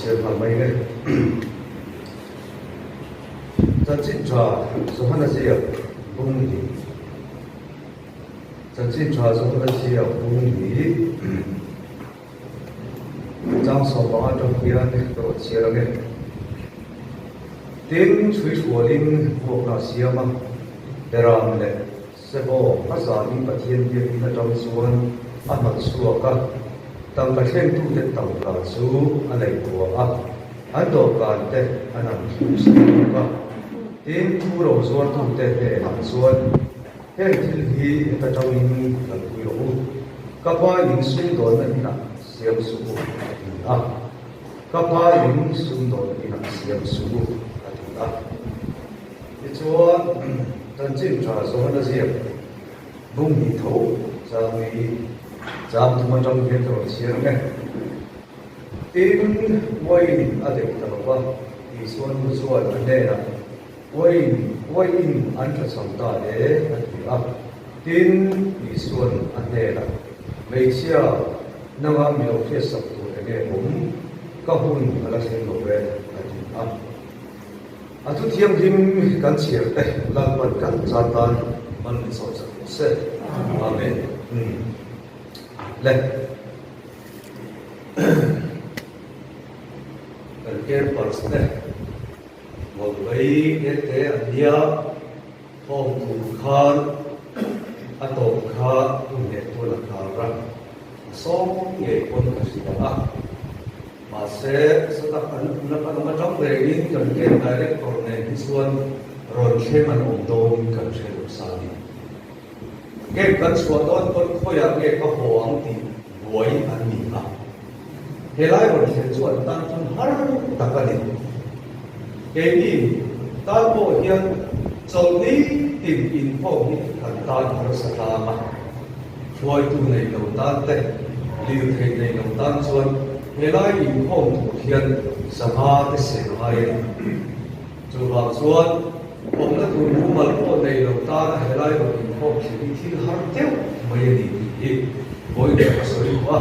chhiar nghal mai nge. Chanchin tha Johana ziak bung ni. Chanchin tha Johana ziak bung ni. Chang sawm atang hian ka rawn chhiar ang e. Tin, chhui hrualin vuakna a siam a, Beram leh Sebo a zanin Pathian biakin atang chuan a hnawt chhuak a, tangka thlengtute tangka chu a leihkuah a, an dawhkan te an ang thluk sak bawk a. Tin, thu ro zuartute hnenah chuan, Heng thil hi heta tangin kalpui rawh u, ka pa in sumdawnna inah siam suh u, a ti a. Ka pa in sumdawnna inah siam suh u, a ti a. Tichuan, chanchin tha zawhna ziak bung hnih tho chang hi chang thum atang hian ka rawn chhiar ang e. Tin, uaiin a deuh ta lo va, Isua nu chuan a hnenah, Uaiin, uaiin an tha chho ta e, a ti a. Tin, Isua'n a hnenah, Hmeichhia, nanga mi lo hriatsak tur enge awm? Ka hun a la thleng lo e, a ti a. A thu thianghlim kan chhiar te Lalpan kan zan tan mal min sawm sak rawh se. Amen. Le. Kan campers te Mawlvei te te an nia khawm tur khan a tawp kha hun leh tual a khar a, a sawm ngei pawn ka hria a. Mahse, satak an na kan awm atang rengin kan camp director nen hi chuan rawn thleng an awm dawnin kan hre lo sa a ni. Camp kan chhuah dawn pawn khawiah nge ka haw ang tih buai an ni a. Helai rawn thlen chu an tan chuan har tak a ni. Keini tan pawh hian chawlhni tin inkhawm hi kan tan harsa tlang a. Hruaitu nei lo tan te, lirthei nei lo tan chuan helai inkhawm tur hian sangha te seng a ngai a ni. Chuvang chuan awmna tur mumal pawh nei lo tana helai rawn inkhawm thlen hi thil har deuh mai a ni tih hi vawiin ka sawi duh a.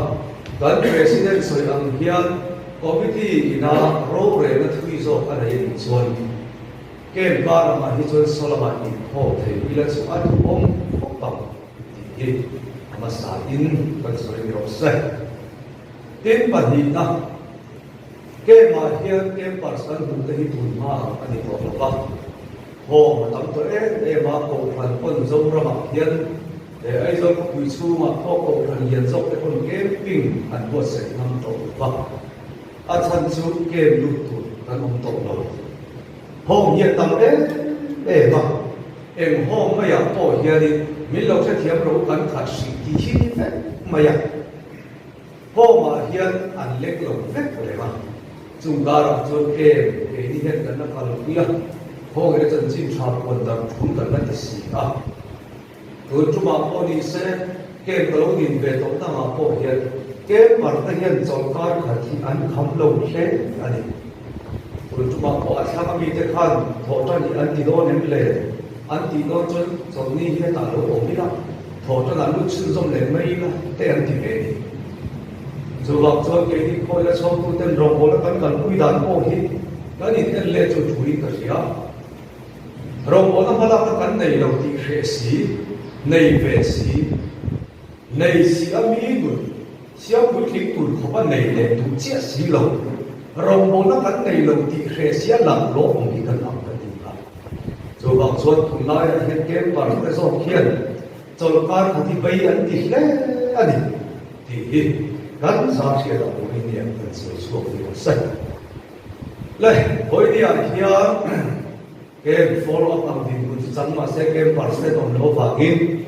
Kan President sawi ang hian Committee ina rorelna thui zawk a nei a nih chuan camp kar angah hi chuan saw lamah inkhawm thei ila chu a duhawm khawp ang tih hi a hmasain kan sawi ni rawh se. Tin pahnihna. Camp-ah hian campers kan hmuh te hi tun hma ang a ni tawh lo va, hawm a tam tawh em em a, Kohhran pawn Zoramah hian he Aizawl khawpui chhungah pawh Kohhran lian zawk te pawn camping an buatsaih ngam tawh lo va, a chhan chu camp lut tur kan awm tawh lo. Hawm hi a tam em em a, eng hawm maiah pawh hianin min lo hrethiam ro kan khat hrih tih hi ni vek mai a. Home-ah hian an lek lo vek reng a, chung karah chuan em keini hian kan la kalpui a, khawngin a chanchin tha puan dar thul kan la ti si a. Tun tumah pawh ni se, camp ka lo din ve tawh dangah pawh hian camper te hian chawlhkar khat hi an kham lo hle a ni. Tun tumah pawh a thlang a mite khan thawhtan hi an ti dawn em le? An tih dawn chuan chawlhni hi hetah lo awm ila, thawhtanah lut chhunzawm leh mai ila te an ti ve a ni. Chuvang chuan keini khawila chhawngtuten rawngbawlna kan kalpui dan pawh hi kan in en leh chu thuin ka hria. Rawngbawlna hmalakna kan nei lo tih hreh si, nei ve si, nei si a mi nun siam puitling tur khawpa nei leh duh chiah si lo, rawngbawlna kan nei lo tih hreh si a lang lawm awm hi kan ang ka ti a. Chuvang chuan tunlaiah hian camper te zawk hian chawlhkar khat hi vei an ti hle a ni tih hi kan zar hriat a Pawiniah kan sawi chhuak ni rawh se. Le, Pawiniah hian camp follow up ang dinhmun chu chang mahse camper set awm loh avangin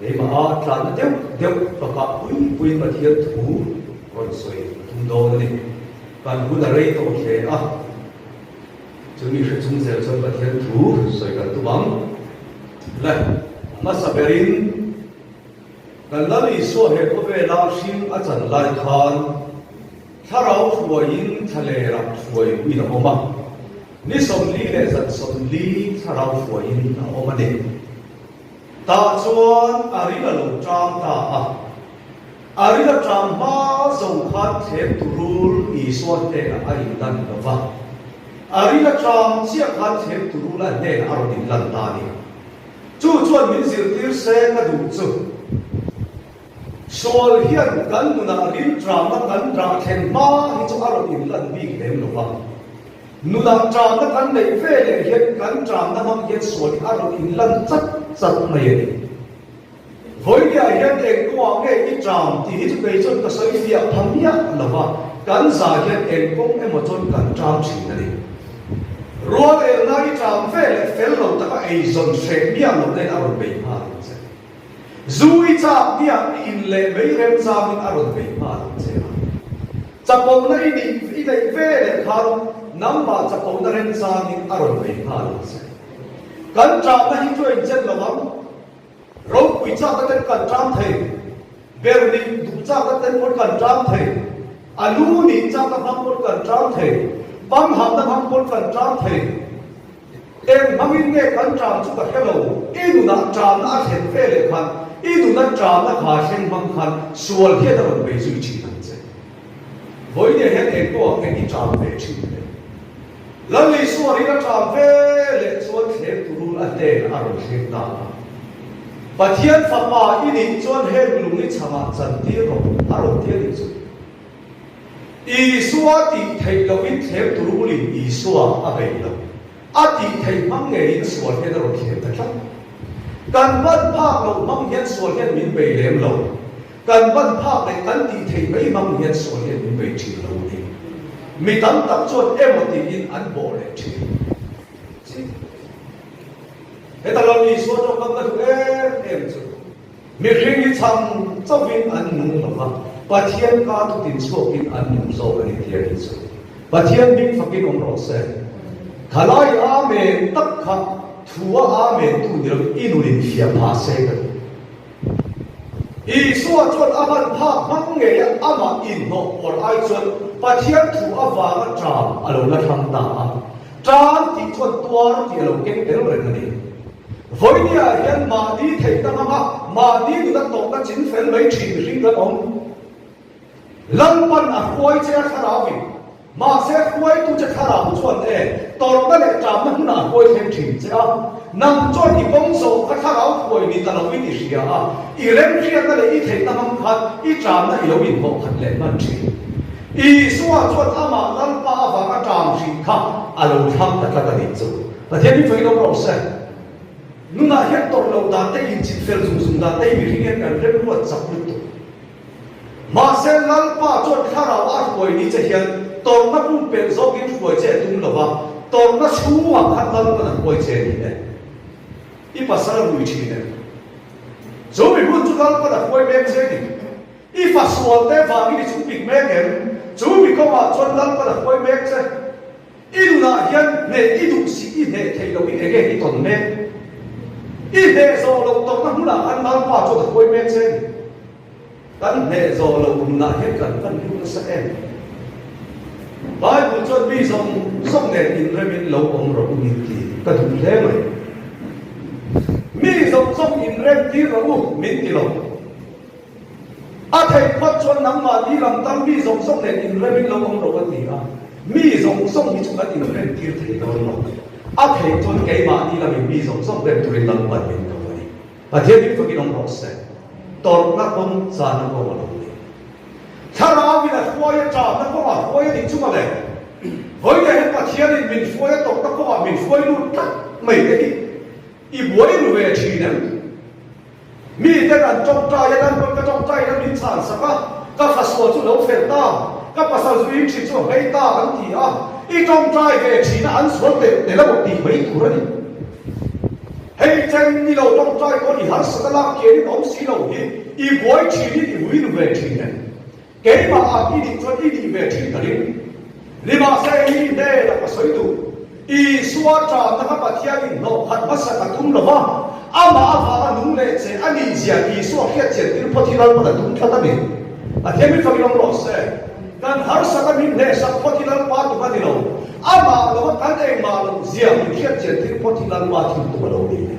keimaha tlanna deuh deuh bakah pui puiin Pathian thu rawn sawi a tum dawn a ni. Kan hun a rei tawh hle a. Chumi hre chung zel chuan Pathian thu sawi kan tum ang. Le, a hmasa berin kan Lal Isua he khawvela hring a chan lai khan thlarau hruaiin thlalerah hruai buin a awm a, ni 40 leh zan 40 thlarau hruaiin a awm a ni. Tah chuan a ril a lo tang ta a. A ril a ṭam hma zo khan thlem turul Isua hnenah a inlan lo va. A ril a ṭam chiah khan thlem turul a hnenah a rawn inlan ta a ni. Chu chuan min zirtir se ka duh chu. Sual hian kan nunah ril ṭamna kan dah thlen hma hi chu a rawn inlan bik lem lo va. Nunah ṭamna kan neih ve leh hian kan ṭamna hmang hian sual hi a rawn inlan chat chat mai a ni. Vawinia hian eng kawngah nge i ṭam tih hi chu kei chuan ka sawi fiah pha miah lo va, kan za hian eng kawng emaw chuan kan ṭam ṭhin a ni. Rual elna i ṭam ve leh fel lo taka eizawn hreh miah lo nen a rawn bei nghal ang che. Zu i chak miah i in leh mai remchangin a rawn bei nghal ang che a. Chapona i nih i neih ve leh khan nangmah chapona remchangin a rawn bei nghal ang che. Kan ṭamna hi chu a inchen lo ang. Ropui chakna ten kan ṭam thei, ber nih duh chakna ten pawn kan ṭam thei, a lu nih chakna hmang pawn kan ṭam thei, panghamna hmang pawn kan ṭam thei. Eng hmangin nge kan ṭam chu ka hre lo, i nunah ṭamna a thlen ve leh khan, i nuna ṭamna kha thleng hmang khan sual hian a rawn bei zui ṭhin ang che. Vawinia hian eng pawh ah nge i ṭam ve ṭhin le? Lal Isua rin a ṭam ve leh chuan thlem turul a hnen a rawn thleng ta a. Pathian Fapa i nih chuan heng lung i chhangah chantir rawh a rawn ti a nih chu. Isua tih theih lohin thlem turulin Isua a bei lo. A tih theih hmang ngeiin sual hian a rawn thlem ta tlat. Kan ban phak loh hmang hian sual hian min bei lem lo. Kan ban phak leh kan tih theih mai hmang hian sual hian min bei thin lo a ni. Mi tam tak chuan emaw tiin an bawh leh thin. Chi. Heta lam Isua tawngkam ka duh em em chu, mihring hi chhang chauhin an nung lo va, Pathian ka thutin chhuakin an nung zawk a ni tih a nih chu. Pathian hming fakin awm rawh se. Khalai Amen tak kha thua Amen tu ni loin i nunin fiah phah se ka ti. Isua chuan a hman phak hmang ngei a, amah inhnawh pawr ai chuan Pathian thu avanga ṭam a lo la thlang ta a. Ṭam tih chuan tuar tih a lo keng tel reng a ni. Vawinia hian mahni theihna hmanga mahni nuna tawhna chin fel mai ṭhin mihring kan awm. Lalpan a hruai che a thlarauin, mahse hruaitu che thlarau chuan e, tawrhna leh ṭamna hmunah a hruai thleng ṭhin che a. Nang chuan i kawng zawh kha thlarau hruai ni ta loin i hria a, i remhriatna leh i theihna hmang khan i ṭamna i lo inhawh khat leh hman ṭhin. Isua chuan amah Lalpa avanga ṭam hrih kha a lo thlang ta tlat a nih chu. Pathian hi fakin awm rawh se. Nunah hian tawrh loh dan te, inchhit fel zung zung dan te hi mihring hian kan remruat chak lutuk. Mahse, Lalpa chuan thlarau a hruai ni che hian tawrhna pumpelh zawkin hruai che a tum lo va, tawrhna chhungah khan Lalpan a hruai che a ni e. I pasal a rui thin em? Chu mi hun chu Lalpan a hruai mek che a ni. I fa sual te vangin i chungpik mek em? Chu mi kawngah chuan Lalpan a hruai mek che. I nunah hian hneh i duh si i hneh theih loh i enge i tawn mek? I hneh zawh loh tawrhna hmunah khan Lalpa chuan a hruai mek che a ni. Kan hneh zawh loh nunah hian kan van lut nasa em? Bible chuan mi zawng zawng nen inremin lo awm rawh u min ti ka duh hle mai. Mi zawng zawng inrem tir rawh u min ti lo. A theih phawt chuan nangmahni lam tan mi zawng zawng nen inremin lo awm rawh a ti a, mi zawng zawng hi chu kan inrem tir thei dawn lo. A theih chuan keimahni lamin mi zawng zawng rem turin Lalpan min ko a ni. Pathian hming fakin awm rawh se. Tawrhna kawng chana kawng a lo ni. Thlarauin a hruai a, ṭamna kawngah hruai a nih chu mawle. Vawiin hian Pathianin min hruai a, tawrhna kawngah min hruai lut tlat mai te hi i buai ru ve ṭhin em? Mi ten an tawngtai a, Lalpan ka tawngtai in a min chhan sak a, ka fasual chu lo fel ta, ka pasal zu in thin chu a hmei ta kan ti a, i tawngtai ve thin a an sual telh telh emaw tih mai tur a ni. Hei chen ni lo tawngtai pawn i harsat a lak kian in awm si lo hi i buai thin in i vui nu ve thin em? Keimah ah i nih chuan i nih ve thin ka ring. Nimahse hi hnenah ka sawi duh. Isua tanna kha Pathianin hnawhkhat hmasa ka tum lo va, amah avanga nung leh che a nih zia Isua hriatchian tir phawt hi Lalpan a tum tlat a ni. Pathian min fakin awm rawh se. Kan harsat a min hnehsak phawt hi Lalpa tum a ni lo. Amah lova kan engmah loh zia min hriatchian tir phawt hi Lalpa thil tum a lo ni e.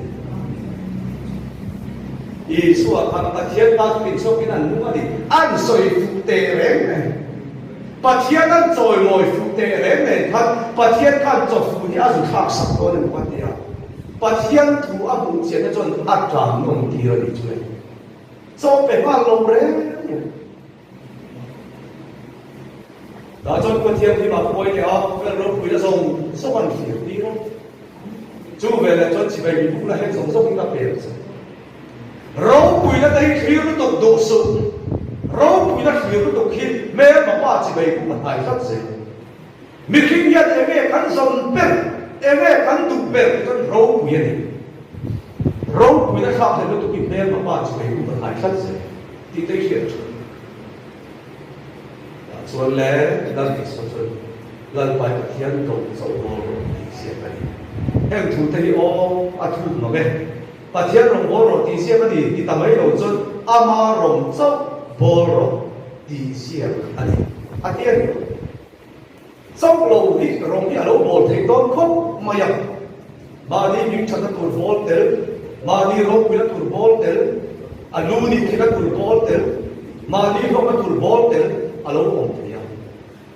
Isua khan Pathian tan fin chhuakin an nung a ni. An sawi fuh teh reng nen, Pathian an chawimawi fuh teh reng nen khan Pathian khan chawfu hi a zu thlak sak dawn emaw ka ti a. Pathian thu a hmuh chiahna chuan a tlan nawm tir a nih chu le. Chaw pe nghal lo reng reng. Tah chuan Pathian hi mah huai leh a fel ropuina zawng zawng an thlir tir a. Chu veleh chuan chibai mi bukna heng zawng zawngin a pek che. Ropuina te hi thlir lutuk duh suh. Ropuina thlir lutuk hi hmelma pa chibai buk a hnai tlat zel. Mihring hian enge kan zawn ber, enge kan duh ber tih chuan ropui a ni. Ropuina thlak hlel lutuk hi hmelma pa chibai buk a hnai tlat zel tih te hi hriat tha. Tah chuan le Lal Isua chuan Lalpai Pathian do chauh bawl rawh tih ziak a ni. Heng thu te hi aw a thuk mang e. Pathian rawn bawl rawh tih ziak a ni ti ta mai lo chuan ama rawn chauh bawl rawh tih ziak a ni. A ti a ni. Chauh lo hi rawng hi a lo bawl theih dawn khawp mai a. Mahni hming thatna tur bawl tel, mahni ropuina tur bawl tel, a lu nih theihna tur bawl tel, mahni hlawkna tur bawl tel a lo awm thei a.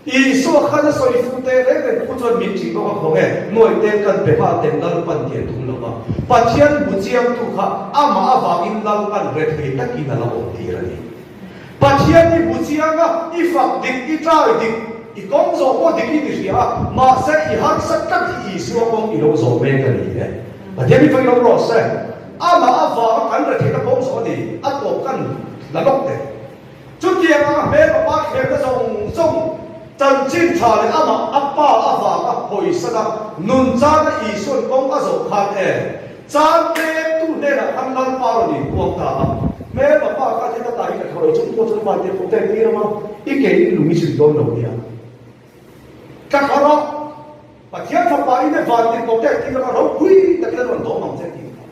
Isua khan a sawi fuh teh reng reng khu chuan min ṭih bawk a khawng e, Nuaite kan pe hma ten Lalpan ti a tum lo va, Pathian hmu chiangtu kha amah avangin Lalpan rethei takin a la awm tir a ni. Pathian i hmu chiang a, i fak dik, i ṭai dik, i kawng zawh pawh dik in i hria a, mahse i harsa tlat hi Isua kawng i lo zawh mek a ni e. Pathian i fak lo rawh se. Amah avanga kan retheihna kawng zawh a ni, a tawp kan la lawk teh. Chutiang anga hmel a pa thlemna zawng zawng chanchin tha leh amah a pa avanga hawisana nun chana Isua'n kawng a zawh khan e, chan pektu hnenah khan Lalpa rawn inpuang ta a, hmel a pa kha thil a ta hi ka thaw lo chung pawh chuan van tirhkoh te an tir ang a, i ke in lung i chhui dawn lo nia. Ka thaw rawh, Pathian fapa in e van tirhkoh te an tir ang a, ropui takin an rawn dawm ang che tih kha.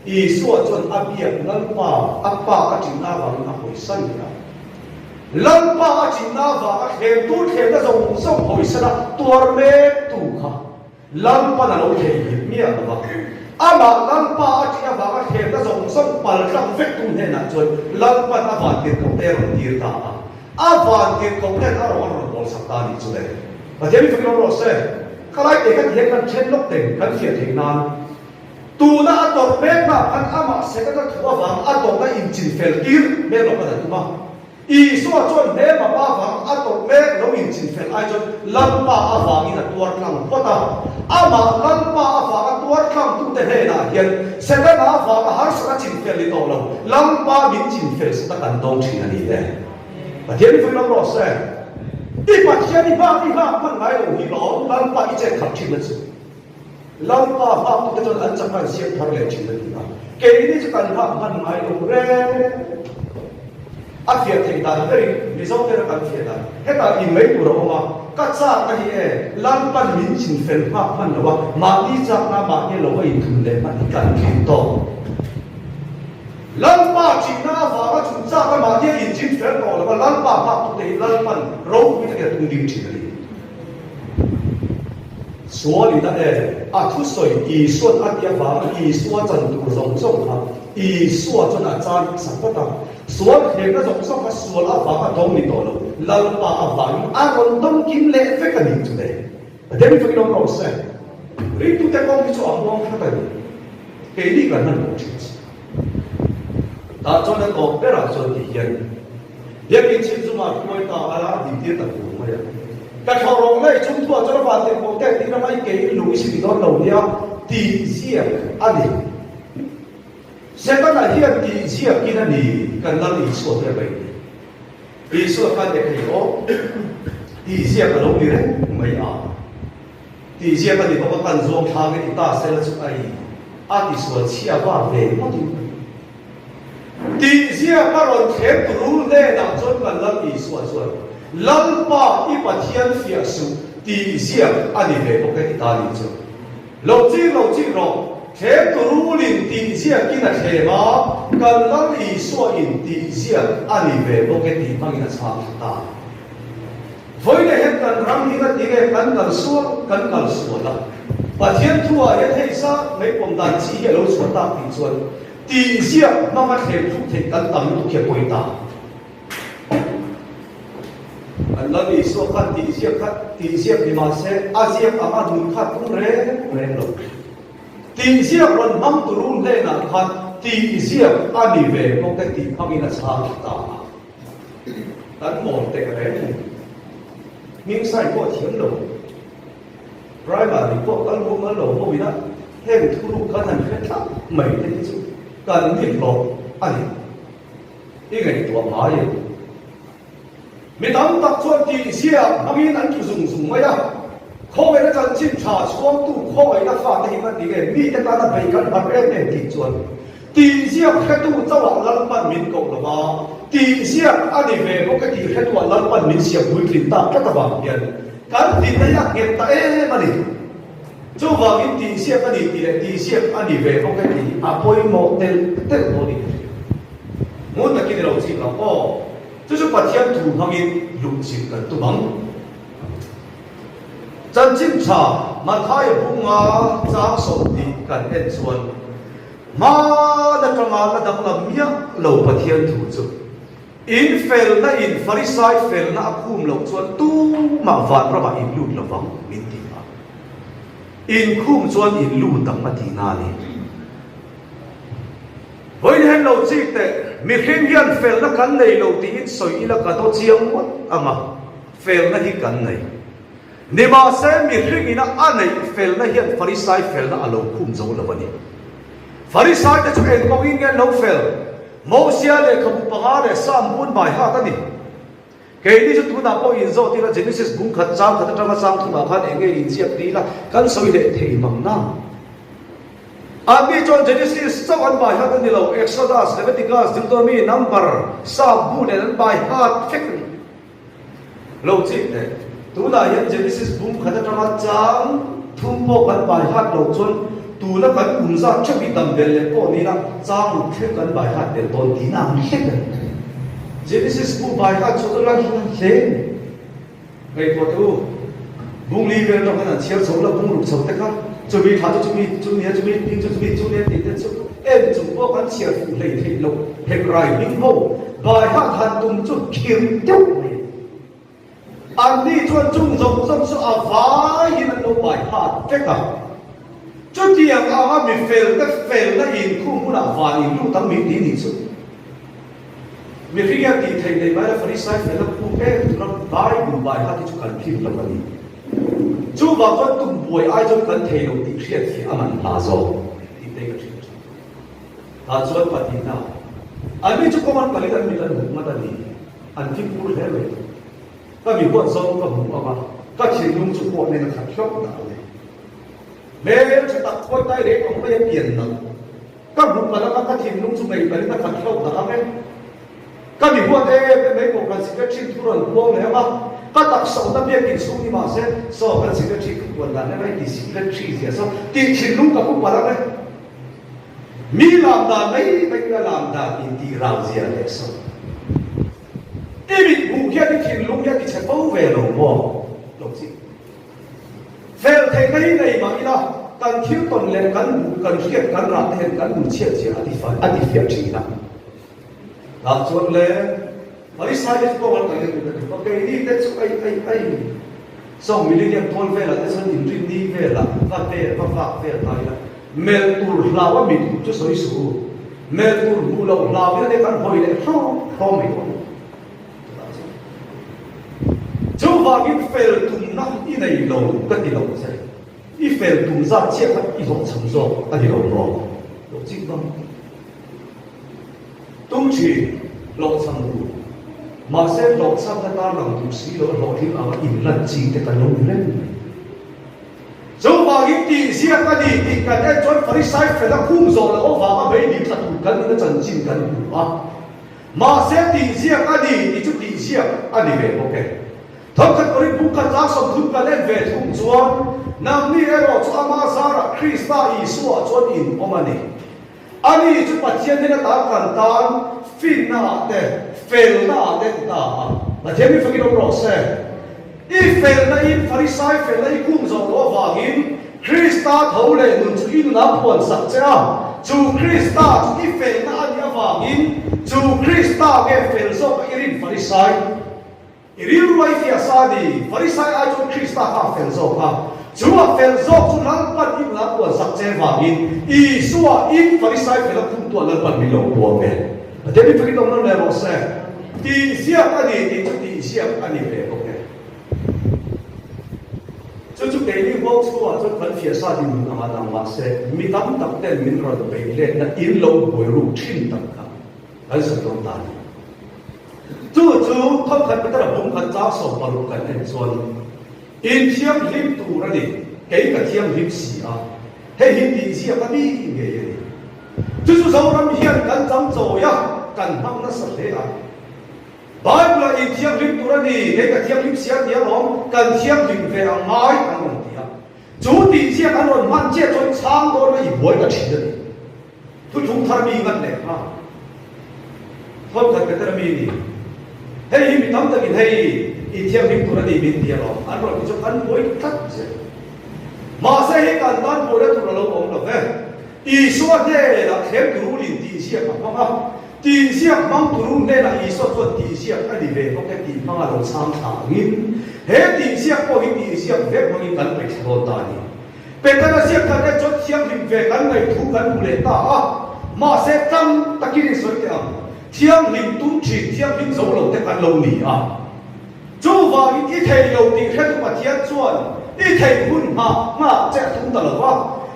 Isua chuan a biak Lalpa, a Pa a ṭihna avangin a hawisan leh a. Lalpa a ṭihna avanga thlemtu thlemna zawng zawng hawisan a tuar mektu kha Lalpan a lo theihnghilh miah lo va. Amah Lalpa a ṭih avanga thlemna zawng zawng pal tlang vektu hnenah chuan Lalpan a vantirhkohte a rawn tir ta a. A vantirhkohten a rawn rawn bawlsak ta a nih chu le. Pathian mi fakin awm rawh se. Khalai te kha ti hian kan ṭhen lawk teng kan fiah theih nan. Tuna a tawrh mek hna khan amah Setana thu avang a tawrhna inchinfel tir hmel lo khan a tum a. Isua chuan hmelma pa avang a tawrh mek lo inchinfel ai chuan Lalpa avangin a tuar tlang phawt a. Amah Lalpa avanga tuar tlangtute hnenah hian Setana avanga harsatna chinfel ni tawh lo, Lalpa min chinfel sata kan dawng thin a ni e. Pathian i vui lo rawh se. I Pathian i nghak i nghak hman ngai lo hi lawm Lalpa i chet khat thin a chu. Lalpa nghaktute chuan an chakna an siam thar leh thin a ti a, keini chu kan nghak hman ngai lo reng. A fiah theih dan berin Mizo tena kan fiah dan, hetah in mai tur a awm a, ka chakna hi e, Lalpan min chinfel nghak hman lo a, mahni chakna mahni lo va inthun leh hman hi kan tling tawh. Lalpa chihna avanga chung chakna mahni a inchinfel tawh lo a, Lalpa nghaktute hi Lalpan ropui takin a tung ding thin a ni. Sualin a e, a thusawi Isua'n a tih avanga Isua chan tur zawng zawng kha Isua chuan a chan sak vat a. Sual thlemna zawng zawng kha sual avanga dawng ni tawh lo, Lalpa avangin a rawn dawng kim leh vek a ni chu le. Pathian fakin awm rawh se. Ringtute kawng hi chu a muang tlat a ni. Keini kan hman bawk thin si. Tah chuan a tawp berah chuan ti hian Biakin chhim chungah hruai ta a la dintir ta tur mai a. Ka thlawh rawh ngei chung thuah chuan a van tirhkoh te tih rama i ke in lung i si ti dawn lo nia tih ziak a ni. Setana hian tih ziakin a ni kan Lal Isua te a beih ni. Isua khan e thei aw tih ziak a lo ni reng mai a. Tih ziak a ni bawk a kan zawng thlangin i ta sela chu ai a tisual chhia va ve ngawtin ka ti. Tih ziak a rawn thlem turul hnenah chuan kan Lal Isua chuan, Lalpa i Pathian fiah suh tih ziak a ni ve bawk e ti ta ni chu. Lo chik lo chik rawh, thlem turulin tih ziakin a thlem a, kan Lal Isua in tih ziak a ni ve bawk e tih hmangin a chhang thla ta. Vawiin hian kan ram hi ka ti nge kan kal sual kan kal sual a, Pathian thuah hian hei zat mai pawm dan chi hi a lo chhuah tak tih chuan. Tih ziak hmanga thlem thluk theih kan tam lutuk hi a pawi ta. Kan Lal Isua khan tih ziak kha tih ziak ni mah se a ziak anga nun kha tum reng reng lo. Tih ziak rawn hmang turu hnenah khan tih ziak a ni ve bawk e tih hmangin a chhang ta a. Kan mawl teh reng a ni. Hming sai pawh a thiam lo. Primary pawh kal hmu mal lo ho ina heng thuruk kan han hre thlap mai te hi chu kan ni hlawh a ni. I ngaihtuah ngai em? Mi tam tak chuan tihziak hmangin an tlu zung zung mai a, khawngaihna chanchin tha chhuangtu khawngaihna fate hi kan ti nge mite tana bei kan har em em tih chuan tihziak hretu chauhah Lalpan min koh lo va, tihziak a ni ve bawk e tih hretuah Lalpan min siam puitlin tak tlat avang hian kan dinna hi a nghet ta em a ni. Chuvangin tihziak a ni tih leh tihziak a ni ve bawk e tih hi a pawimawh telh telh dawn in ka hria. Ngun takin i lo chik ang aw. Chu chu Pathian thu hmangin luhchilh kan tum ang. Chanchin tha Mathaia bunga chang 20 kan en chuan hmaan atanga la danglam miah lo Pathian thu chu in felna in Farisai felna a khum loh chuan tumah vanramah in lut lovang min ti a. In khum chuan in lut ang a ti na a ni. Vawiin hian lo chik teh, mihring hian felna kan nei lo tiin sawi ila ka daw chiang ngawt ang a, felna hi kan nei. Nimahse, mihring ina a neih felna hian Farisai felna a lo khum zo lo a ni. Farisai te chu eng kawngin nge an lo fel? Mosia lehkhabu panga leh Psalm bun bai hat a ni. Keini chu tunah pawh inzawt ila Genesis bung khat chang khat atanga chang thumah khan eng nge inziak ti ila kan sawi leh thei mang na. Anni chuan Genesis chauh an bai hat a ni lo, Exodus, Leviticus, Deuteronomy, Number, Psalm bu nen an bai hat vek a ni. Lo chik teh, tunah hian Genesis bung khat atanga chang thum pawh kan bai hat loh chuan tuna kan kum zat theuh hi dam belh leh pawh ni ila chang ruk thleng kan bai hat belh dawn tihna ang hlek a ni. Genesis bu bai hat chu ka la hla hle a ni. Ngaihtuah teh u, bung li vel atang khan an chhiar chho la, bung ruk chho te kha, chumi thla chu chumi chu nia, chumi hming chu chumi chu nia tih te chu en chung pawh kan chhiar fuh hlei theih loh. Hebrai hming ho bai hat han tum chu khirh deuh mai. Anni chuan chung zawng zawng chu a vaiin an lo bai hat vek a. Chutiang anga mi fel te felna inkhung hunah van in lut ang min ti nih chu. Mihring hian tih theih nei mai la Farisai felna khum em tura Bible bai hat hi chu kan phim lo a ni. Chuvang chuan tum buai ai chuan kan thei lo tih hriat hi a man hla zawk tih te ka hriat thin. Tah chuan pahnihna, Anni chu kawng an kalin an mit an hmuh ngat a ni. An fimkhur hle mai. Ka mi huat zawng ka hmu ang a, ka thinlung chu pawh nen a khat hlauh dah a ni. Hmel tha tak khawi tai reng ang mai a pian nalh. Ka hmuh palh ang a, ka thinlung chu ngaihpalhin a khat hlauh dah ang e. Ka mi huat em em mai pawh kan secretary thu rawn puang leh ang a, ka taksa awmna biakin chhung ni mah se, saw kan secretary thu puan dan em a i ti secretary zia saw tih thinlung ka pu palh ang e. Mi lam dan mai mai ila lam dan intih rau zia leh saw. I mit hmuh hian i thinlung hi a ti chhe fo ve lo maw? Lo chik. Fel theihna hi nei mah ila kan thil tawn leh kan hmuh, kan hriat, kan rah te hian kan nun chhiat zia a ti fai, a ti fiah thin a. Tah chuan le Pharisai te chu kawng an kal in ka ti a, keini te chu ai ai ai sawng millennium tual velah te chuan inrinni velah va vel va vak vel ta ila Melh tur hlau a mit hmuh chu sawi suh u. Melh tur hmuh loh hlau ila te kan hawi leh hrawm hrawm mai dawn. Chutah chuan chuvangin fel tumna i nei lo ka ti lo che. I fel tum zat chiah kha i hlawhchham zawk a ni lo maw? Lo chik vang. Tum thin, hlawhchham duh. Mahse hlawhchhamna tarlang duh si lo hlawhtling anga inlan chi te kan lo ni reng mai. Chuvangin tih ziak a ni tih kan en chuan Farisai fel a khum zawh loh avanga meidil tla tur kan ina chanchin kan hmu a. Mahse tih ziak a ni tih chu tih ziak a ni ve bawk e. Thawkhat Korinth buk khat tlang 30 kan en ve thung chuan nangni erawh chu ama zarah Krista Isua chuan in awm a ni. Ani chu Pathian hnena tan kan tan finna ah te, felna ah te ti ta a. Pathian mi fakin awm rawh se. I felna in Farisai felna i khum zawh loh avangin Krista tho leh nun chu i nunah phuan sak che a. Chu Krista chu i felna a nih avangin chu Krista nge fel zawka i rin Farisai? I rilru a i fiah sa a ni. Farisai ai chuan Krista kha a fel zawk a. Chu a fel zawk chu Lalpan i nula puan sak che vangin Isua in Farisai fel a khumtuah Lalpan min lo puang e. Pathian mi fakin awm lo leh rawh se. Tihziak a ni tih chu tihziak a ni ve bawk e. Chu chu keini huang chhungah chuan kan fiah sa dinhmun anga lang mah se mi tam tak ten min rawn beih letna in lo buai ruk thin tak kha kan sawi dawn ta a ni. Chu chu thawmkhat Petera bungkhat chang 16 kan en chuan in thianghlim tur a ni, kei ka thianghlim si a, hei hi tihziak a ni ngei a ni. Chu chu Zoram hian kan chang chawi a, kan hmang nasa hle a. Bible-ah in thianghlim tur a ni, kei ka thianghlim si a ti alawm, kan thianghlim ve ang ngai an rawn ti a. Chu tihziak an rawn hman chiah chuan chhang dawn a i buai ta thin a ni. Thuthlung thar mi ngat leh kha thawnkhat Petera mi ni. Hei hi mi tam takin hei i thianghlim tur a ni min ti alawm, an rawn ti chu kan buai tlat zel. Mahse hei kan tan buaina tur a lo awm lo ve. Isua hnenah thlem turulin tihziak a hmang a. Tihziak hmang turu hnenah Isua chuan tihziak a ni ve bawk e tih hmanga lo chhang thla angin, he tihziak pawh hi tihziak vek hmangin kan paihthla dawn ta a ni. Petera ziak khat en chuan thianghlim ve kan ngaih thu kan hmu leh ta a, mahse tlang takin in sawi teh ang, thianghlim tum thin thianghlim zo lo te kan lo ni a. Chuvangin i thei lo tih hretu Pathian chuan i theih hun nghah nghak che a tum ta lo va,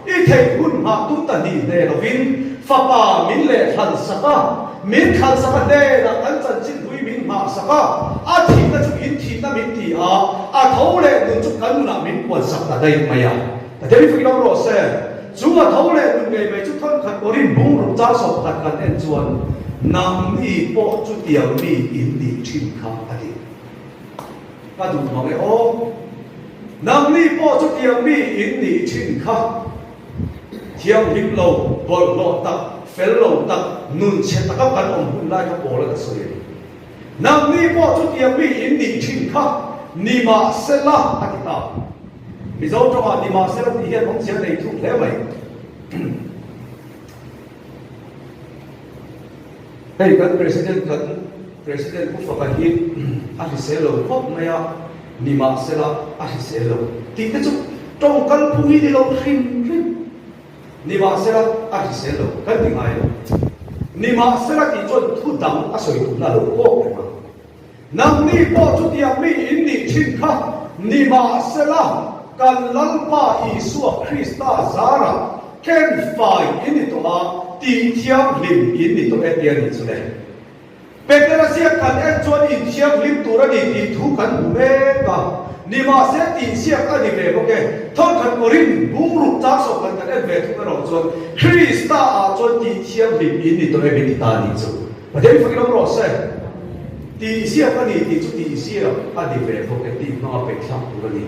i theih hun nghah tum ta hnih hle lovin Fapa min leh thlan sak a, min thlan sak a hnenah kan chanchin hlui min nghah sak a, a thihna chu in thihna min ti a, a tho leh nun chu kan nunah min puan sak ta daih mai a. Pathian i fakin awm rawh se. Chu a tho leh nun ngei mai chu thawnkhat Korin bung ruk chang 11 kan en chuan nangni pawh chutiang mi in nih thin kha a ti. Ka duh mang e aw. Nangni pawh chutiang mi in nih thin kha thianghlim lo, bawlhhlawh tak, fel lo tak, nun chhe taka kan awm hun lai kha pawl a ka sawi a ni. Nangni pawh chutiang mi in nih thin kha nimahsela a ti ta. Mizo tawngah nimahsela tih hian awmzia nei thuk hle mai. Hei kan President kan President Pu Faka hi a hrisel lo khawp mai a, nimahsela a hrisel lo tih te chu tawng kalphung hi ni lo hrim hrim. Nimahsela a hrisel lo kan ti ngai lo. Nimahsela tih chuan thu dang a sawi tumna a lo kawk reng a. Nangni pawh chutiang mi in nih thin kha nimahsela kan Lalpa Isua Krista zarah ken fai in ni tawh a, tih thianghlim in ni tawh e tia nih chu le. Petera ziak kan en chuan in thianghlim tur a ni tih thu kan hmu mek a, nimahse tih ziak a ni ve bawk e. Thawnkhat Korin bungruk chang sawmkhat kan en ve thung erawh chuan Krista ah chuan tih thianghlim in ni tawh e min ti ta a nih chu. Pathian fakin awm rawh se. Tihziak a ni tih chu tihziak a ni ve bawk e tih hmanga peihthlak tur a ni.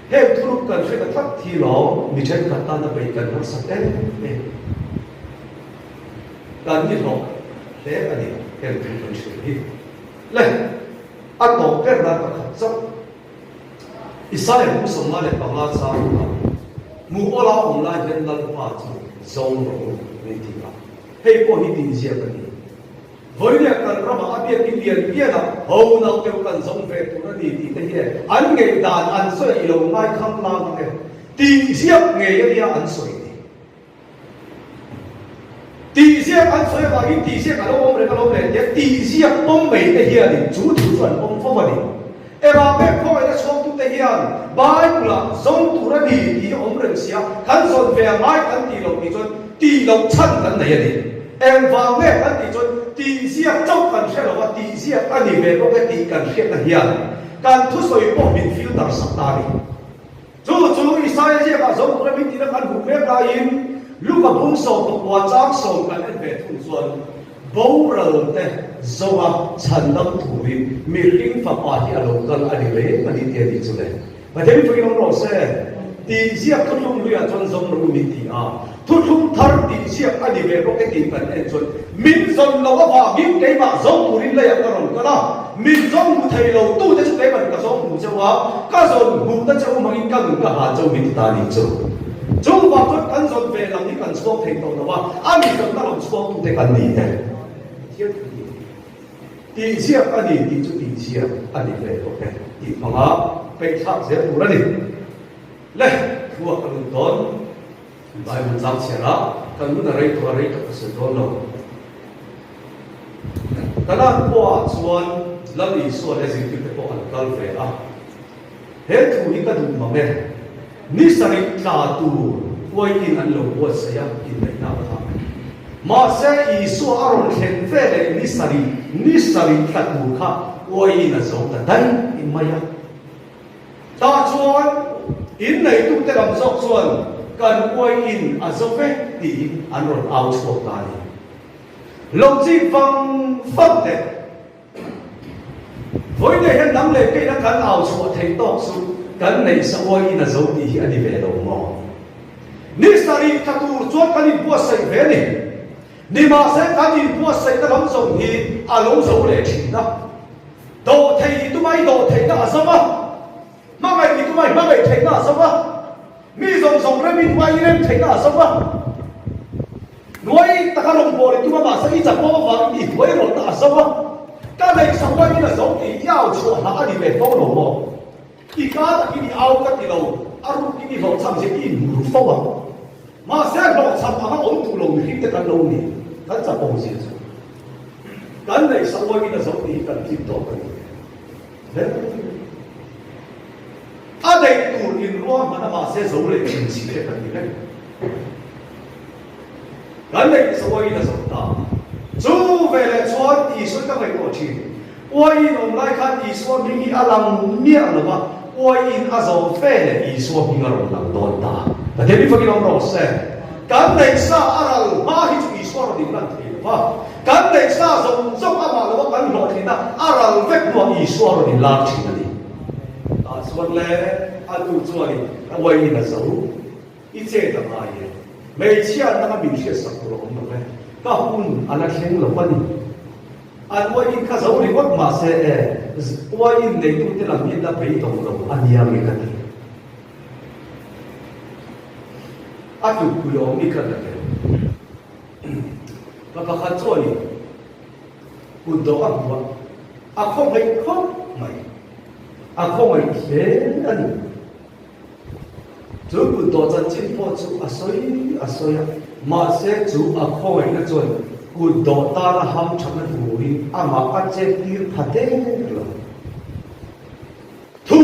Heng thuruk kan hre ta tlat hi lawm mi thenkhat tana peih kan harsat em em. Kan nihlawh hle a ni heng thu kan hrilh hi. Le, a tawp ber nan pakhat chauh. Isaia kum 55 chang hunah hmuh awla awm lai hian Lalpa chu zawng rawh u min ti a. Hei pawh hi tihziak a ni. Vawinia kan ramah a biakin lian lian a, ho nau deuh kan zawng ve tur a ni tih te hian an ngeih dan an sawi i lo ngai kham lang ang e. Tihziak ngei a nia an sawi ni. Tihziak an sawi avangin tihziak a lo awm reng alawm leh tia tihziak pawm mai te hianin chu thu chu an pawm fo a ni. Engah pek khawngaihna chhawngtute hian Bible-ah zawng tur a ni tih a awm reng sia, kan zawn ve a ngai kan tih loh tih chuan tih loh chhan kan nei a ni. Engvang nge kan tih chuan tihziak chauh kan hre lo a, tihziak a ni ve bawk e tih kan hriatna hian kan thusawi pawh min filter sak ta a ni. Chu chu Isaia ziakah zawng tura min tihna kan hmuh mek laiin Luka bung 19 chang sawm kan en ve thung chuan boral te zawnga chhandam turin mihring fapa hi a lo kal a ni reng a ni tih a nih chu le. Pathian mi fakin awm rawh se. Tih ziak thuthlung hluiah chuan zawng rawh u min ti a, thuthlung thar tih ziak a ni ve bawk e tih kan en chuan min zawn lo avangin keimah zawng turin leiah ka rawn kal a, Min zawng hmu thei lo tute chu keiman ka zawng hmu cheu a, ka zawn hmuhna che u hmangin ka nun ka han cheu min ti ta a nih chu. Chuvang chuan kan zawn ve lehlam hi kan chhuak thei tawh lo a, a mi felna rawn chhuaktute kan ni e. Pathian thu hi tihziak a ni tih chu tihziak a ni ve tawh e tih hmanga peihthlak zel tur a ni. Le, thua ka lut dawn. Bible chang chhiar a, kan hun a rei tawh a, rei tak ka sawi dawn lo. Kanan khuaah chuan Lal Isua leh zirtirte pawh an kal ve a. He thu hi ka duh mang e. Ni sarih tla tur uaiin an lo buatsaih a, inneihna a tha. Mahse, Isua a rawn thlen ve leh ni sarih, ni sarih tla tur kha uaiin a zo ta daih mai a. Tah chuan inneitute lam zawk chuan kan uaiin a zo vek tiin an rawn au chhuak ta a ni. Lo chik vang vang teh. Vawiin hian hnam leh keina kan au chhuah theih tawk chu kan neih sa uaiin a zo tih hi a ni ve lo maw? Ni sarih tla tur chuan kan inbuatsaih ve a ni. Nimahse kan inbuatsaihna lam zawng hi a lo zo leh thin a. Dawhthei i tumai dawhtheihna a zo a, hmangaih i tumai hmangaih theihna a zo a, mi zawng zawng rem i tumai i rem theihna a zo a. Hnuai taka rawngbâwl i tum a, mahse i chapo avângin i hnuai rawlhna a zo a, ka neih sahuain a zo tih i au chhuah hlah a ni ve fo lo maw? I kâ takin i au ka ti lo, a rûkin i hlawhchham zia i inhmu ru fo ang. Mahse hlawhchham anga awm duh lo mihring te kan lo ni, kan chapo zia chu. Kan neih sahuain a zo tih hi kan tlin tawk a ni ve. A neih tur inruahman a mahse zo leh thin si te kan ni reng. Kan neih sawiin a zawh ta. Chu veleh chuan Isua ka ngaihtuah thin. Uaiin awm lai khan Isua hming hi a lang miah lo va, uaiin a zawh veleh Isua hming a rawn lang dawn ta. Pathian mi fakin awm rawh se. Kan neih sa a ral hma hi chu Isua rawn inlan thei lo va, kan neih sa zawng zawng amah lova kan hlawhtlin a, a ral vek hnuah Isua rawn inlar thin a ni. Tah chuan le, a nu chuanin uaiin a zo. I chet a ngai e. Hmeichhia nanga min hriatsak tur a awm lo e. Ka hun a la thleng lo a ni. An uaiin kha zo ringawt mahse e, uaiin neitute lam hi la beidawng lo a nia nge ka ti. A tlukpui awm ni kha la tel. Pa pakhat chuanin kut dawh a hmu a, a khawngaih khawp mai. A khawngaih hle a ni. Chu kut tawh chanchin pawh chu a sawi a sawi a, mahse chu a khawngaihna chuan kut dawh tana ham thatna turin amah a chet tir pha der lo. Thu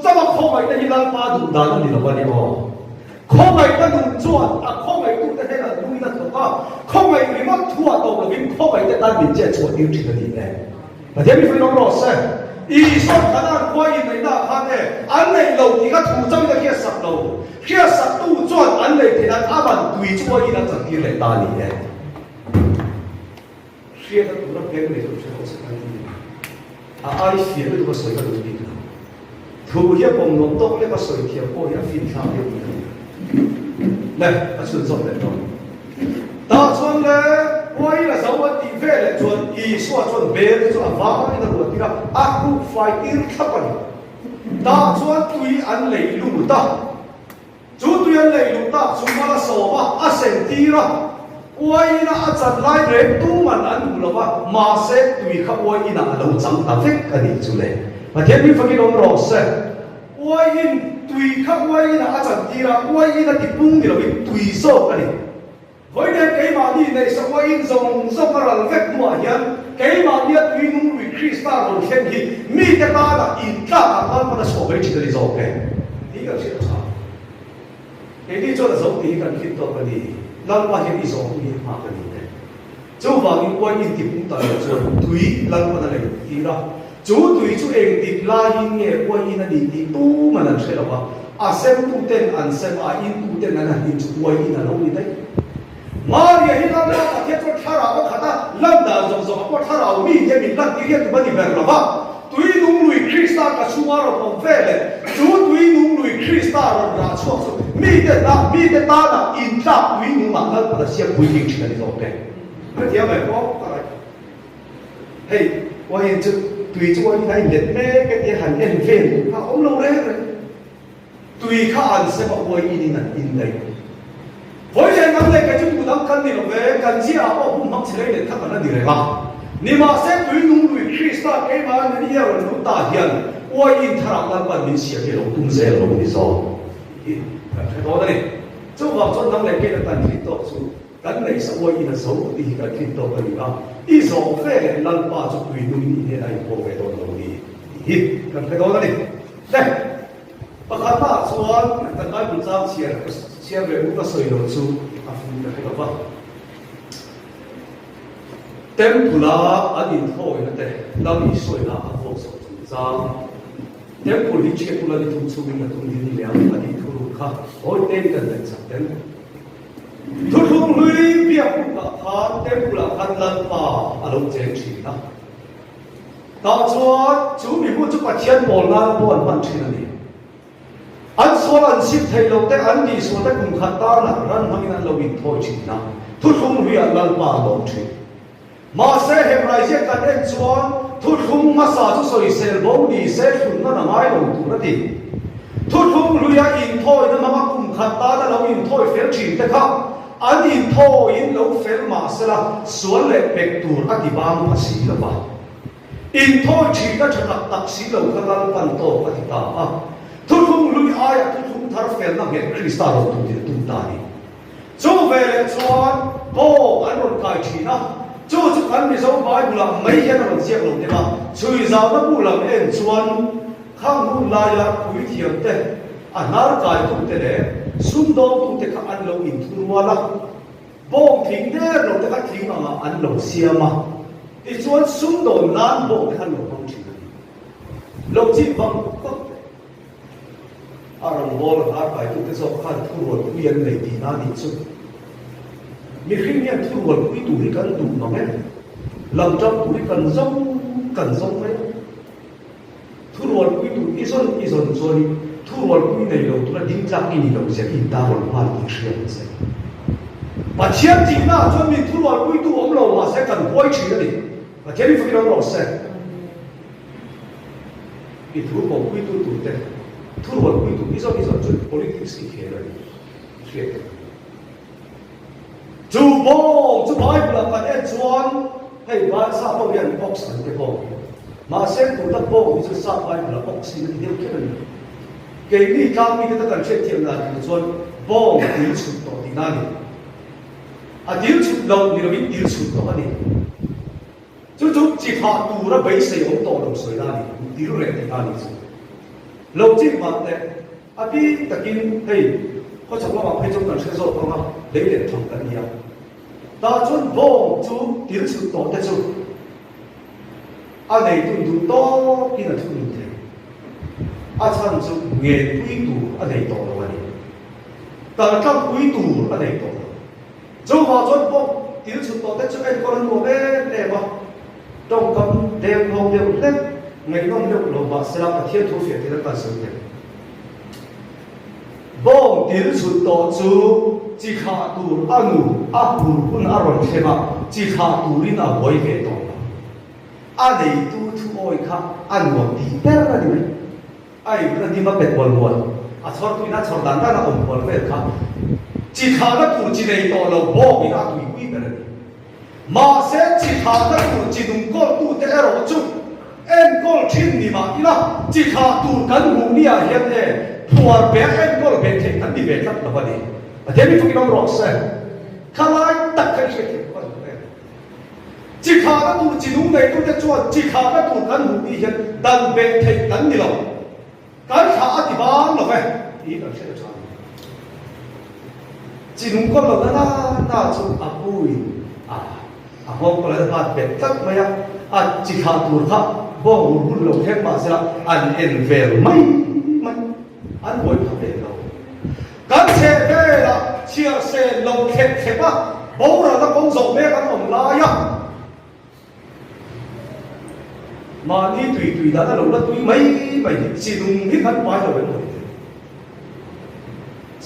chauha khawngaihna hi Lalpa duh dan a ni lo a ni aw. Khawngaihna nun chuan a khawngaihtute hnenah luin a thawk a, khawngaih ringawt thuah tawp lovin khawngaihte tan min chet chhuah tir thin a ni e. Pathian mifel awm rawh se. Isua Kanaan khua inneihna ah khan e, an neih lo tih kha thu chauhin a hriatsak lo. Hriatsaktu chuan an neih theih nan a man tui chu a in a chantir leh ta a ni e. Hriatna tura peng nei chu hre rawh se kan ti a. A ai fiah lutuk a sawi ka duh bik lo. Thu hi a pawm nuam tawk lek a sawi thiam pawh hi a fin thlak deuh ni a ni. Le, a chhunzawm leh dawn. Tah chuan le, uain a zo a tih ve leh chuan Isua chuan bel te chu a vangin a ruah tir a, a hruk fai tir thlap a ni. Tah chuan tui an lei lut a, chu tui an lei luh tak chu mal a sawm a, a sen tir a. Uaina a chan lai reng tuman an hmu lo va, mahse tui kha uainah a lo chang ta vek a nih chu le. Pathian mi fakin awm rawh se. Uaiin tui kha uaiinah a chantir a, uaiin a tipung ni loin tui zawk a ni. Vawiin keimahni neihsa uaiin zawng zawng a ral vek hnuah hian keimahnia tui nung lui Krista rawn thleng hi mite tana intlak ah khan hman a chhuah mai thin a ni zawk e tih kan hriat tha. Keini chuan a zo tih hi kan hlim tawk a ni. Lalpa hian i zawh hun hi a nghak a ni e. Chuvangin uaiin tipung ta lo chuan tui Lalpan a lei tir a, chu tui chu eng dik laiin nge uaiin a nih tih tuman an hre lo va, a semtuten an sem a, a intuten an han in chu uaiin a lo ni daih. Maria hi Lalpa Pathian chuan thlarau a khat a, lan dan zawng zawngah pawh thlarau mi hian min lantir hian tum a ni ber lo va, tui nung lui Krista ka chhunga rawn awm ve leh chu tui nung lui Krista rawn rah chhuak chu mite ta mite tana intlak tui nungah Lalpan a siam puitling thin a ni zawk e. Hetiang mai pawh ka raih. Hei, uaiin chu tui chu uaiin a inlet mek e tia han en vel duh kha a awm lo reng reng. Tui kha an sem a uaiin in an in daih. Vawi leh. nang leh kei chu tu dang kan ni lo ve, kan zia ah pawh hmun hmang chhe lei leh kha kan la ni reng a. Nimahse tui nung lui Krista keimah nen i a rawn lut ta hian uaiin tharah Lalpan min siam hi a lo tum zel lo ni zawk tih hi kan hre dawn a ni. Chuvang chuan nang leh keina kan thlin tawk chu kan ngaihsa uaiin a zo tih hi kan thlin tawk a ni a, i zawh ve leh Lalpa chu tui nungin i hnenah a inpawh ve dawn lo ni tih hi kan hre dawn a ni. Le! Pakhatna ah chuan kan Bible chang chhiar ka chhiar leh u ka sawi lo chu a fun ka hre lo va. Temple a an inthawina te Lal Isuaina a vuak zawh chungchang Temple hi chhiat ula ni thum chungin ka tum ding leh ang a tih thuruk kha hawi tein kan ngaih chak tel. Thuthlung hlui biak bukah khan Temple ah khan Lalpa a lo cheng thin a. Tah chuan chu mi hmun chu Pathian pawl nan pawh an hman thin a ni. An sual an chhip theih loh te, an tihsual te kum khat tanah ran hmangin an lo inthawi thin a, thuthlung hluiah Lalpa a lawm thin. Mahse, Hebraizia kan en chuan thuthlung hmasa chu sawisel bo ni se thlunna na ngai lo tur a ti. Thuthlung hluia inthawina hmanga kum khat tana lo inthawi fel thin te kha An inthawiin lo fel mah sela sual leh pek tur a ti bang pha si lo va. Inthawi thin a tha tak tak si lo kha Lalpan tawk a ti ta a. Thuthlung hlui aiah thuthlung thar felna nghet Krista rawn tum dil tum ta a ni. Chu veleh chuan bawng an rawn kai thin a, chu chu kan Mizo Bible-ah mai hian a rawn ziak lo deuh a, chhui zauna bu lam en chuan Khang hun laia puithiam te, a hnar kaitute leh sumdawngtute kha an lo inthurual a, bawng tling der lo te kha tling angah an lo siam a, tichuan sumdawn nan bawng te kha an lo hmang thin a ni. Lo chip vang vang teh. A rawngbâwl a hnar kaitute zawk khan thurualpui an nei tihna a nih chu. Mihring hian thurualpui tur hi kan duh mang em? Lam ṭang tur hi kan zawng kan zawng mai a. Thurualpui tur i zawn i zawn chuan i thurualpui nei lo tura ding tlak i ni lo zia i intar rawn nghal tih hria ang che. Pathian tihna ah chuan min thurualpui tu awm lo mahse kan huai thin a ni. Pathian i fakin awm rawh se. I thu pawhpui tu tur te thurualpui tur i zawn i zawn chuan politics i khel a ni hriat ka duh. Chu bawng chu Bible ah kan en chuan hei vai sap ho hian ox an ti bawk. Mahse tuna bawng hi chu sap Bible ah ox in a ti deuh kher a ni. Keini tlangmi te ta kan hriatthiam dan tur chuan bawng dil chhut tawh tihna a ni. A dil chhut loh ni lovin dil chhut tawh a ni. Chu chu chi thah tura beisei awm tawh lo sawina a ni. Dil reh tihna a ni chu. Lo chik mah teh. A bik takin hei khawchhak lamah phei chuan kan hre zawk ang a, lei leh thang kan ni a. Tah chuan bawng chu til chhut tawh te chu a neitun duh tawkin a thunun thei. A chhan chu ngenpui tur a nei tawh lo a ni. Kaltlangpui tur a nei tawh lo. Chuvang chuan bawng til chhut tawh te chu enkawl a nuam em em a. Tawngkam deuh deuh hlek ngaihnawm deuh lo mahsela Pathian thu fiah thil an kan sawi thei. Bawng til chhut tawh chu chi thlah tur a nu a hur hun a rawn thleng a, chi thlah turin a buai ve tawh lo. A neitu thu awi kha a nuam tih ber a ni mai. A inhmun a hnim a pet mual mual, a chhawr tuina a chhawr dan dan a awm kual vel kha chi thlahna tur chi nei tawh lo bawngin a tuipui ber a ni. Mahse chi thlahna tur chi nung kawltute erawh chu enkawl thin ni mah ila chi thlah tur kan hmuh ni ah hian e phuar beng enkawl ve theih kan ni ve tlat lo a ni. Pathian hi fakin awm rawh se. Khalai tak kha i hriat theih pawh a ni lo em? Chi thlahna tur chi nung neitute chuan chi thlahna tur kan hmuh ni hian dan beh theih kan ni lo. Kan thlah a ti bang lo ve tih kan hriat a tha ni. Chi nung kawl lo na na na chu a puin a a nghawng kawl a hmat bet tlat mai a, a chi thlah tur kha bawng hur hun lo thleng mah sela an en vel mai mai. An buai pha ve lo. Kan chheh velah chhiar sen lo thlep thlep a, boralna kawng zawh mek an awm lai a. Mahni tui tui dan a lo la tui mai mai hi chi nung hi kan pai lo em maw ti.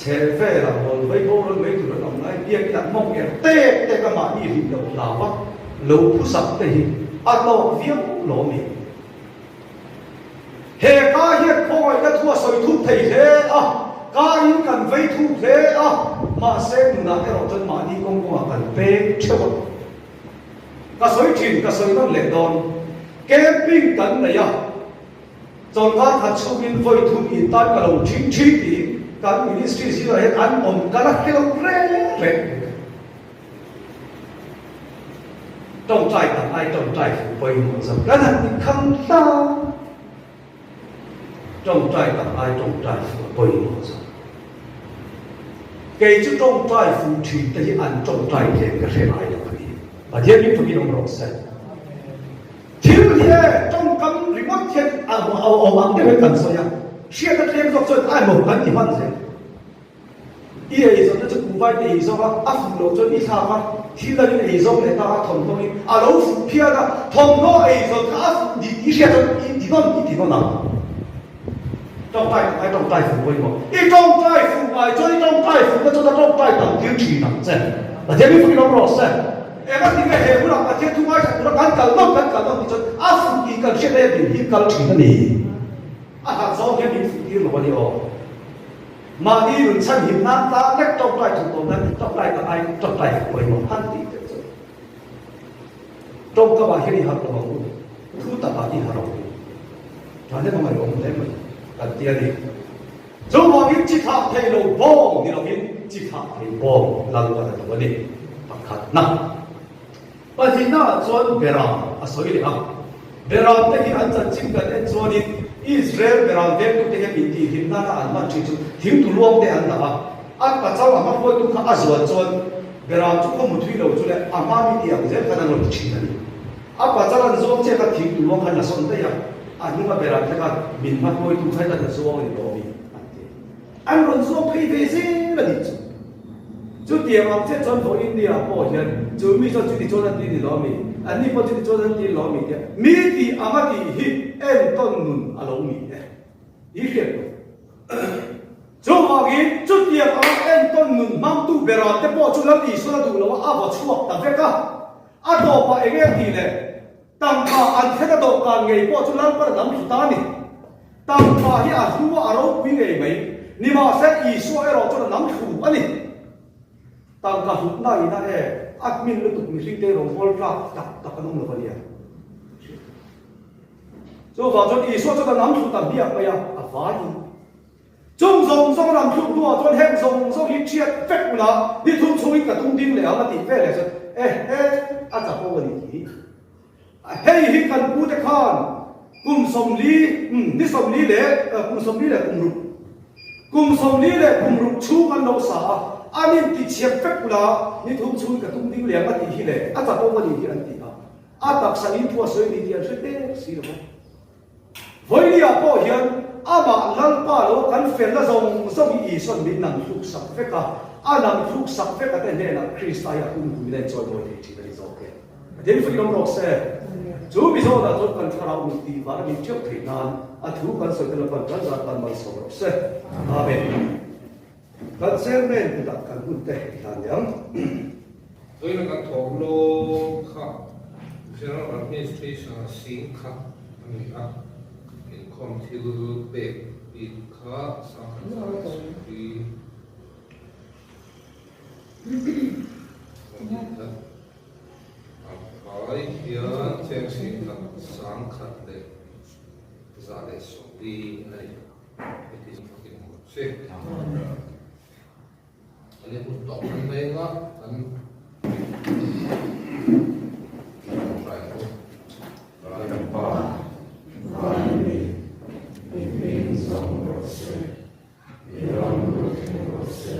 Chheh velah rawn vei boral mai tur an awm lai biakin an mawng er tek tek a mahni hlim loh hlau a, lo phusak te hi a tawk viau lo a mi. He ka hian khawngaihna thu a sawi thuk thei hle a, ka in kan vei thuk hle a. Mahse nunah erawh chuan mahni kawng kawngah kan peng theuh a. Ka sawi thin, ka sawi nawn leh dawn. Camping kan nei a, chawlhkar khat chhungin vawi thum in tan ka lo thing thin tiin kan ministry zingah hian an awm ka la hre lo reng reng. Tawngtai tak ai tawngtai fuh pawimawh zawk kan han ti khang hlang. Tawngtai tak ai tawngtai fuh a pawimawh zawk. Kei chu tawngtai fuh thin te hi an tawngtai tlem ka hre ngai lo a ni. Pathian min fakin awm rawh se. Thil hi e tawngkam ringawt hian a awm ang deuh hian kan sawi a, hriatna tlem zawk chuan a emaw kan ti hman zel. I ei zawhna chu kuhvai te ei zawk a, a fuh loh chuan i thlak a, thil dangin ei zawk leh ta a, thawmhnawin a lo fuh phian a, thawmhnaw ei zawh kha a fuh dik tih hriat chuan i ti nawn i ti nawn ang. Tawngtai tak ai tawngtai fuh pawimawh. I tawngtai fuh ngai chuan i tawngtai fuhna chuan a tawngtai tam tir thin ang che. Pathian mi fuhin awm rawh se. Eng a ti nge he hunah Pathian thu ngaithla tura kan kal nawn kan kal nawn tih chuan a fuh tih kan hriat aia din hi kal thin a ni. A hlat zawng hian min fuh tir lo a ni aw. Mahni nun chhan him nan tlang lek tawngtai thut tawh nan tawngtai tak ai tawngtai fuh pawimawh han tih te chu tawngkam ah hian i harh lo ang u, thu tak ah i harh ang u. Thahnem a ngaihawm hle mai kan ti a ni. Chuvangin chi thlah thei lo bawng ni lovin chi thlah thei bawng lal kan a duh a ni. Pakhatna. Pahnihna ah chuan Beram a sawi leh a. Beram te hi an chanchin kan en chuanin Israel beram vengtute hian intihhlim nana an hman thin chu thingtu luang te an dah a. An pachau a hmahruaitu kha a zuan chuan Beram chu khaw mu thui lo chu leh a hma mi tih ang zel khan an rawn ti thin a ni. A pachal an zuang chiah kha thingtu luang khan la sawn daih a, a hnunga Beram te khan min hmahruaitu kha hetan a zuang a ni lawm i an ti. An rawn zuang phei ve zel a nih chu. Chutiang ang chiah chuan vaw India pawh hian chu mi chuan chuti chuan an ti ni lo ami, anni pawh chuti chuan an ti lo ami tia mi tih anga tih hi entawn nun a lo ni e. I hriat lo. Chuvangin chutiang anga entawn nun hmangtu bera te pawh chu Lal Isua duh lo a a vaw chhuak ta vek a. A tawpah eng nge tih le? Tangka an thlen a dawhkan ngei pawh chu Lalpan a dam thlu ta a ni. Tangka hi a hlu a, a ropui ngei mai. Nimahse, Isua erawh chuan a nam thlu a ni. Tangka hlutna ina e, admin lutuk mihringte rawngbâwl tlâk tak tak an awm lo a nia. Chuvang chuan Isua chuan a nam thlu ta hmiah mai a, a vaiin. Chung zawng zawng ram thluk hnuah chuan heng zawng zawng hi ṭhiat vek ula, ni thum chhungin ka tung ding leh ang a tih ve leh chuan ehe a chapo a nih hi. Hei hi kan pute khan kum 40, ni 40 leh kum 40 leh kum ruk, kum 40 leh kum ruk chhung an lo sa a, an intichhiat vek ula, ni thum chhungin ka tung ding leh ang a tih hi le a chapo a nih hi an ti a. A taksa in thu a sawi a ni tih an hre tep si lo va. Vawinia pawh hian amah Lalpa lo kan felna zawng zawng hi Isua'n min nam thluk sak vek a, a nam thluk sak vek a te hnenah Krista hi a pum pui nen chawi mawi thei thin a ni zawk e. Pathian fuih awm rawh se. Chu Mizoramah chuan kan thlarau nun tih var a nih theuh theih nan a thu kan sawi te Lalpa'n kan zat tan malsawm rawh se. Amen. Kan chairman kutah kan hun te i hlan leh ang. Vawiin kan thawmhnaw kha General Administration a sing kha a ni a, inkhawm thil pek bik kha 1140 a ni a, a vai hian cheng singkhat 1140 a ni. Kan Pa, Van mi, i hming zawng rawh se, i ram lo thleng rawh se.